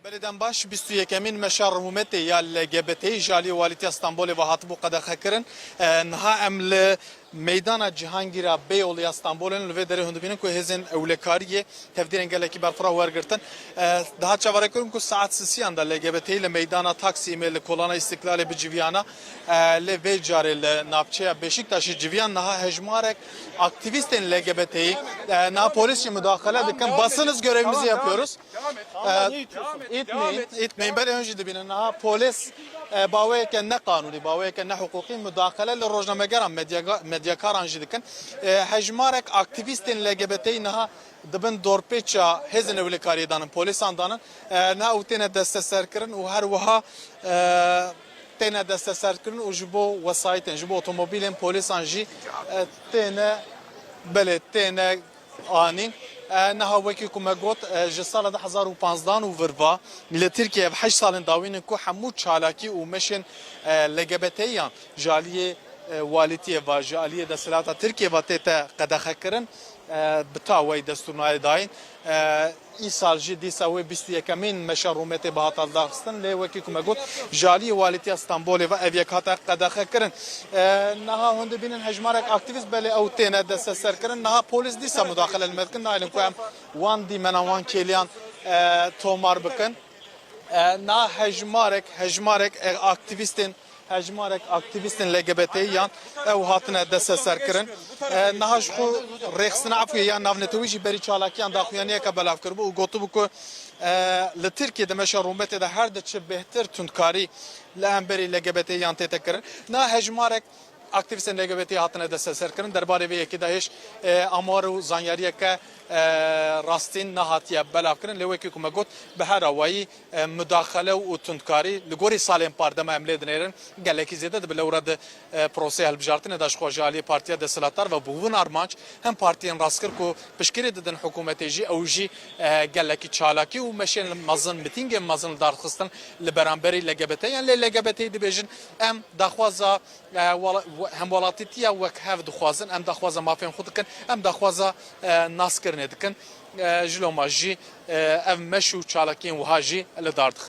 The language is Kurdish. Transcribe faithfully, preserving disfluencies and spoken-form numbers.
Belê dem baş, bîst û yekemîn meşa rûmetê ya L G B T'yî ji aliyê Walîtiya Stenbolê ve hatibû qedexekirin. E, niha em li meydana Cihangîra Beyoğlu ya Stenbolê ne. Li vê derê hûn dibînin ku hêzên ewlekariyê tevdîrên gelekî berfireh wergirtin. E, dihat çaverêkirin ku saet sisiyan de L G B T'yî li meydana Taksimê li kolana Îstiklalê bi civiyana, e, lê vê carê li navçeya Beşiktaşê civiyan. Niha hejmarek aktivîstên L G B T'yî, e, niha polîs jî mudaxele dikin. Basınız, görevimizi yapıyoruz. Ee, itmeyin, itmeyin. Belê hûn jî dibînin. Niha polîs, e, baweyeke neqanûnî, baweyeke nehiqûqî mudaxele li rojnamegeran, medya-, medyakaran jî dikin. E, hejmarek aktivîstên L G B T'yî niha dibin dorpêça hêzên ewlekariyê danin, polîsan danin. E, niha ew têne desteserkirin û her wiha, e, têne desteserkirin û ji bo wesayîtên, ji bo otomobîlên polîsan jî, e, têne, belê, têne anîn. E, niha wekî ku me got, e, ji sala du hezar û panzdeh û vir ve li Tirkiyeyê ev heşt salên dawîn in ku hemû çalakî û meşên, e, L G B T'yiyan ji aliyê, e, walîtiyê ve, ji aliyê desthilata Tirkiyê ve tête qedexekirin. E, bi tawayî destûrnayê dayîn. E, îsal jî dîsa wê bîst û yekemîn meşa rûmetê bi hata lidarxistin, lê wekî ku me got, ji aliyê Walîtiya Stenbolê ve ev yek hate qedexekirin. E, niha hûn dibînin hejmarek aktivîst belê ew têne desteserkirin. Niha polîs dîsa mudaxele li me dikin. Nahêlin ku em wan dîmena, wan kêliyan, e, tomar bikin. E, niha hejmarek, hejmarek, e, aktivîstên, hejmarek aktivîstên L G B T'yiyan ew hatine desteserkirin. E, niha ji xwe rêxistina efûyê ya navnetewî jî berî çalakiyan daxuyaniyeke belav kiribû û gotibû ku, e, li Tirkiyê di meşa rûmetê de her diçe bêhtir tundkarî li hemberî L G B T'yiyan tête kirin. Niha hejmarek aktivîstên L G B T hatine desteserkirin. Derbarê vê yekê de hêj, e, amar û zanyariyeke, e, rastîn nehatiye belavkirin. Lê wekî ku me got, bi her awayî, e, mudaxele û tundkarî li gorî salên par dema em lê dinêrin, gelekî zêde dibe. Lewra di, e, proseya hilbijartinê de ji xwe ji aliyê partiya desthilatdar ve bû win armanc hem partiyên rastgir ku piştgirî didin hikûmetê jî, ew jî, e, gelekî çalakî û meşên mezin, mitîngên mezin li dar xistin li beramberî L G B T. Yan lê L G B T'yî dibêjin, em daxwaza e, wela-, we-, hemwelatîtiya wekhev dixwazin, em daxwaza mafên xwe dikin, em daxwaza, e, naskirinê dikin. E, ji loma jî, e, ev meş û çalakiyên wiha jî li dar dixin.